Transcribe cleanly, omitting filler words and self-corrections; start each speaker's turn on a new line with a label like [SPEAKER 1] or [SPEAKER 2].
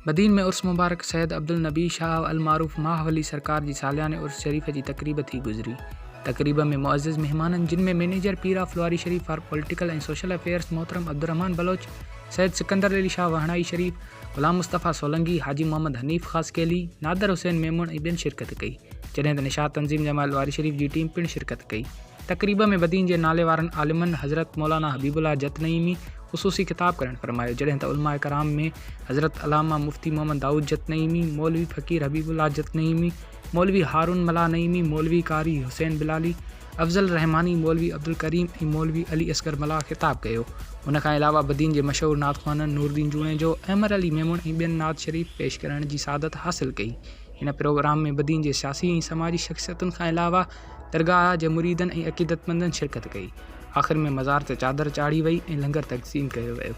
[SPEAKER 1] بدين ۾ عرس مبارڪ سيد عبدالنبي شاهه المعروف ماهه ولي سرڪار جي سالياني عرس شريف جي تقريب ٿي گذري. تقريب ۾ معزز مهمانن جن ۾ manager Pir of Lawari Sharif for political ۽ social affairs محترم عبدالرحمان بلوچ، سيد سڪندر علي شاهه وهڻائي شريف، غلام مصطفيٰ سولنگي، حاجي محمد حنيف خاصخيلي، نادر حسين ميمڻ ۽ ٻين شرڪت ڪئي. جڏهن ته نشاط تنظيم جماعت لواري شريف جي ٽيم پڻ شرڪت ڪئي. تقريب ۾ بدين جي نالي وارن عالمن حضرت مولانا حبيب الله جت نعيمي خصوصي خطاب ڪرڻ فرمايو جڏهن ته علماء ڪرام ۾ حضرت علامه مفتي محمد دائود جت نعيمي، مولوي فقير حبيب الله جت نعيمي، مولوي هارون ملاح نعيمي، مولوي قاري حسين بلالي، افضل رحماني، مولوي عبدالڪريم ۽ مولوي علي اصغر ملاح خطاب ڪيو. ان کان علاوه بدين جي مشهور نعت خوانن نورالدين جوڻيجو، احمر علي ميمڻ ۽ ٻين نعت شريف پيش ڪرڻ جي سعادت حاصل ڪئي. هن پروگرام ۾ بدين جي سياسي ۽ سماجي شخصيتن کان علاوه درگاهه جي مريدن ۽ عقيدتمندن شرڪت ڪئي. آخر ۾ مزار تي چادر چاڙهي وئي ۽ لنگر تقسيم ڪيو ويو.